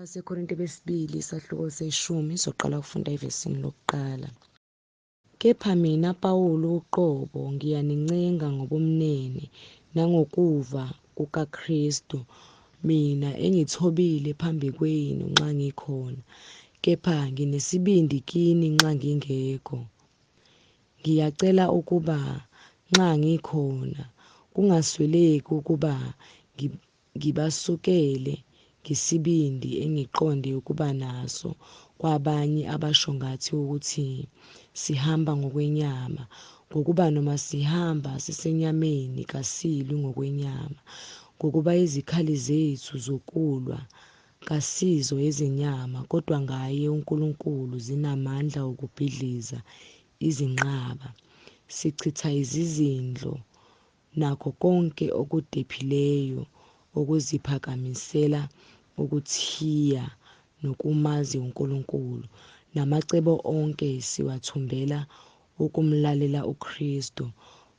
AbaseKorinte besibili isahluko seshumi soqala ukufunda evesini lokuqala. Kepha mina Pawulu uqobo ngiyanincenga ngobumnene nangokuva kukaKristu, mina engithobile phambi kwenu nxa ngikhona, kepha nginesibindi kini nxa ngingekho. Ngiyacela ukuba nxa ngikhona kungasweleki ukuba ngibasukele ngesibindi engiqonde ukuba naso kwabanye abasho ngathi ukuthi sihamba ngokwenyama, ngokuba noma sihamba sisenyameni kasilwi ngokwenyama, ngokuba izikhali zethu zokulwa kasizo ezenyama, kodwa ngaye uNkulunkulu zinamandla okubhidliza izinqaba, sichitha izizindlo nakho konke okudephileyo okuziphakamisela ukuthiya nokumazi uNkulunkulu, namacebo onke siwathumbela ukumlalela uKristu,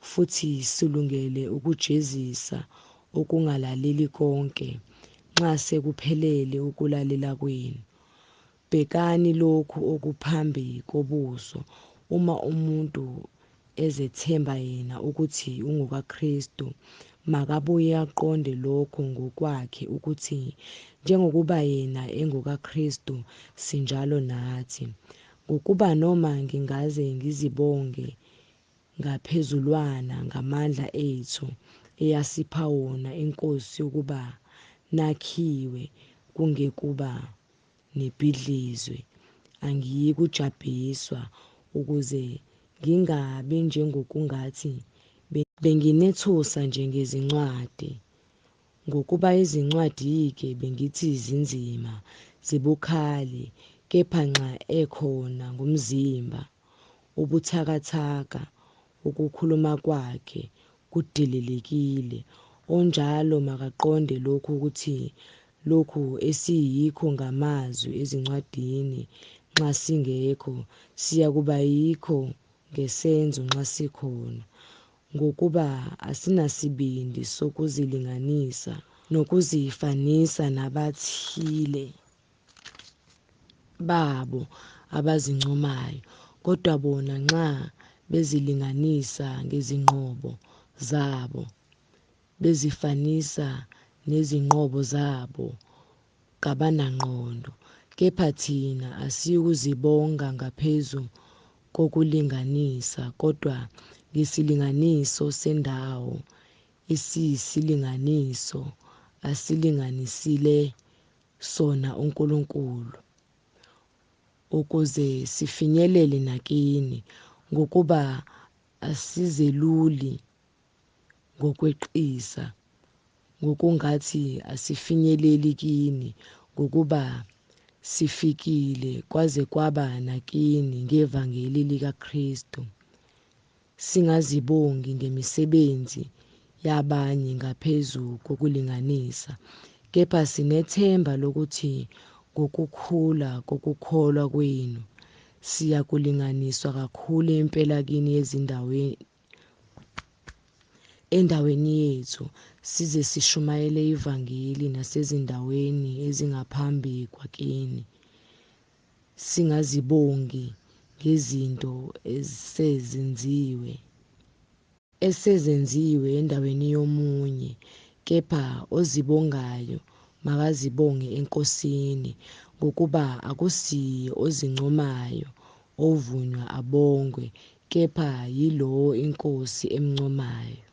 futhi silungele ukujezisa ukungalaleli konke, nxa sekuphelele ukulalela kwenu. Bhekani lokhu okuphambi kobuso, uma umuntu ezethemba yena ukuthi ungokaKristu, makabuye aqonde lokho ngokwakhe ukuthi njengokuba yena engokaKristu, sinjalo nathi. Ngokuba noma ngingaze ngizibonge ngaphezulwana ngamandla ethu eyasipha wona iNkosi ukuba nakhiwe kungekuba nibhidlizwe, angiyikujabhiswa, ukuze ngingabi njengokungathi benginethusa nje ngezincwadi. Ngokuba izincwadi-ke bengithi zinzima, zibukhali, kepha nxa ekhona ngomzimba, ubuthakathaka, ukukhuluma kwakhe kudelelekile. Onjalo makaqonde lokhu ukuthi lokhu esiyikho ngamazwi ezincwadini nxa singekho, siyakuba yikho ngesenzo nxa sikhona. Ngokuba asinasibindi sokuzilinganisa nokuzifanisa nabathile babo abazincomayo, kodwa bona nxa bezilinganisa ngezinqobo zabo, bezifanisa nezinqobo zabo, kabanangqondo. Kepha thina asiyukuzibonga ngaphezu kokulinganisa, kodwa ngesilinganiso sendawo esiyisilinganiso asilinganisile sona uNkulunkulu, ukuze sifinyelele nakini. Ngokuba asizeluli ngokweqisa, ngokungathi asifinyeleli kini, ngokuba sifikile kwaze kwaba nakini ngevangeli likaKristu. Singazibongi ngemisebenzi yabanye ngaphezu kokulinganisa, kepha sinethemba lokuthi ngokukhula kokukholwa kwenu siyakulinganiswa kakhulu impela kini endaweni yethu, size sishumayele ivangeli nasezindaweni ezingaphambi kwakini, singazibongi ngezinto esezenziwe endaweni yomunye, kepha ozibongayo makazibonge eNkosini, ngokuba akusiye ozincomayo ovunywa abongwe, kepha yilowo iNkosi emncomayo.